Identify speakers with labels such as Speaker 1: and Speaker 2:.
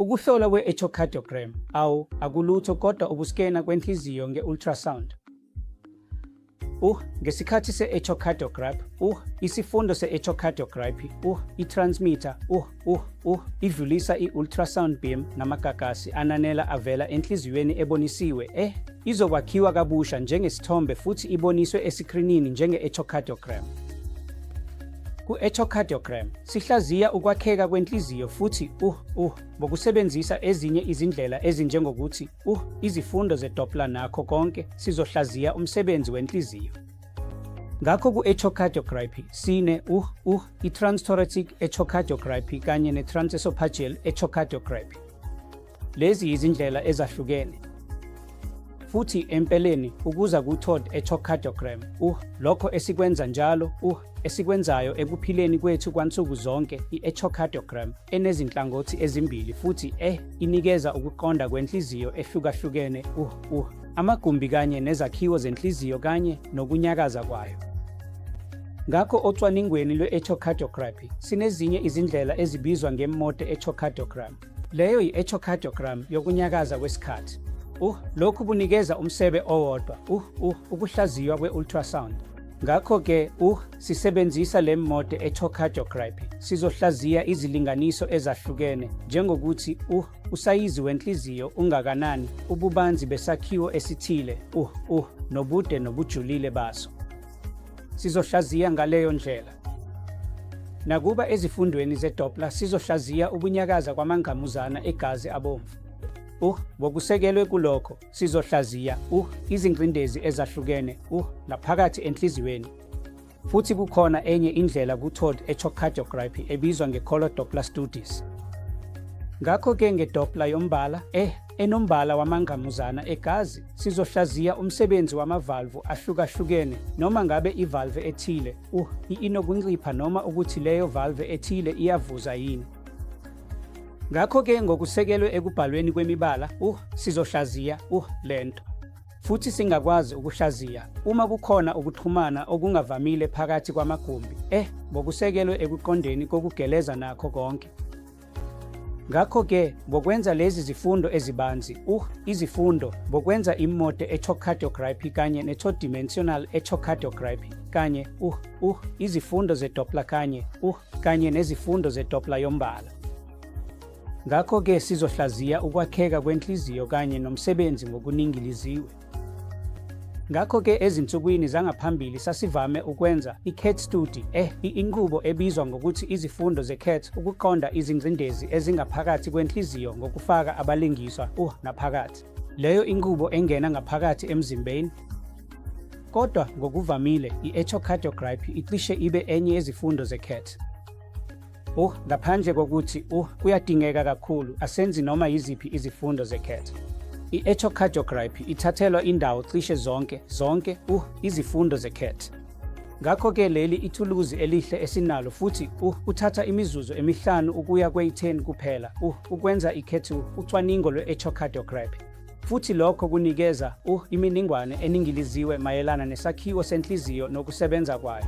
Speaker 1: Ukuhlola kwe-echocardiogram, awu, akulutho kodwa ukuskena kwenhliziyo nge-ultrasound. Ngesikhathi se-echocardiograph, isifundo se-echocardiography, i-transmitter, idlulisa i-ultrasound beam namagagasi ananela avela enhliziyweni ebonisiwe, izokwakhiwa kabusha njengesithombe futhi iboniswe esikrinini njenge-echocardiogram. Ku-echocardiogram, sihlaziya ukwakheka kwenhliziyo futhi ngokusebenzisa ezinye izindlela ezinjengokuthi izifundo ze-Doppler nakho konke, sizohlaziya umsebenzi wenhliziyo. Ngakho ku-echocardiography sine i-transthoracic echocardiography kanye ne-transesophageal echocardiography. Lezi yizindlela ezahlukene. Futhi empeleni ukuza ku-Todd echocardiogram, lokho esikwenza njalo, esikwenzayo ekuphileni kwethu kwansuku zonke, i-echocardiogram enezinhlangothi ezimbili futhi inikeza ukuqonda kwenhliziyo ehlukahlukene, amagumbi kanye nezakhiwo zenhliziyo kanye nokunyakaza kwayo. Ngakho ocwaningweni lwe-echocardiography sinezinye izindlela ezibizwa nge-mode echocardiogram. Leyo yi-echocardiogram yokunyakaza kwesikhathi. Lokhu kunikeza umsebe owodwa, ukuhlaziywa kwe-ultrasound. Ngakho-ke, sisebenzisa le mode echocardiography, sizohlaziya izilinganiso ezahlukene, njengokuthi usayizi wenhliziyo ungakanani, ububanzi besakhiwo esithile, nobude nobujulile baso. Sizohlaziya ngaleyo ndlela. Nakuba ezifundweni ze-Doppler sizohlaziya ukunyakaza kwamangqamuzana egazi abomvu. Ngokusekelwe kulokho, sizohlaziya izingcindezi ezahlukene ngaphakathi enhliziyweni. Futhi kukhona enye indlela ku-Todd echocardiography ebizwa nge-color Doppler studies. Ngakho-ke nge-Doppler yombala enombala wamangqamuzana egazi, sizohlaziya umsebenzi wamavalvu ahlukahlukene noma ngabe ivalve ethile inokuncipha noma ukuthi leyo valve ethile iyavuza yini. Ngakho-ke ngokusekelwe ekubhalweni kwemibala, sizohlaziya lento. Futhi singakwazi ukuhlaziya uma kukhona ukuxhumana okungavamile phakathi kwamagumbi, ngokusekelwe ekuqondeni kokugeleza nakho konke. Ngakho-ke ngokwenza lezi zifundo ezibanzi, izifundo ngokwenza i-mode echocardiography kanye ne-two-dimensional echocardiography kanye izifundo ze-Doppler kanye kanye nezifundo ze-Doppler yombala. Ngakho-ke sizohlaziya ukwakheka kwenhliziyo kanye nomsebenzi ngokuningiliziwe. Ngakho-ke ezinsukwini zangaphambili sasivame ukwenza i-CAT study, inqubo ebizwa ngokuthi izifundo ze-CAT, ukuqonda izingcindezi ezingaphakathi kwenhliziyo ngokufaka abalingiswa ngaphakathi. Leyo inqubo engena ngaphakathi emzimbeni. Kodwa ngokuvamile i-echocardiography icishe ibe enye yezifundo ze-CAT. Ngaphandle kokuthi kuyadingeka kakhulu, asenzi noma yiziphi izifundo ze-CAT. I-echocardiography ithathelwa indawo cishe zonke, zonke, izifundo ze-CAT. Ngakho-ke leli ithuluzi elihle esinalo futhi uthatha imizuzu emihlanu ukuya kweyi-10 kuphela ukwenza i-CAT ucwaningo lwe-echocardiography. Futhi lokho kunikeza imininingwane eningiliziwe mayelana nesakhiwo senhliziyo nokusebenza kwayo.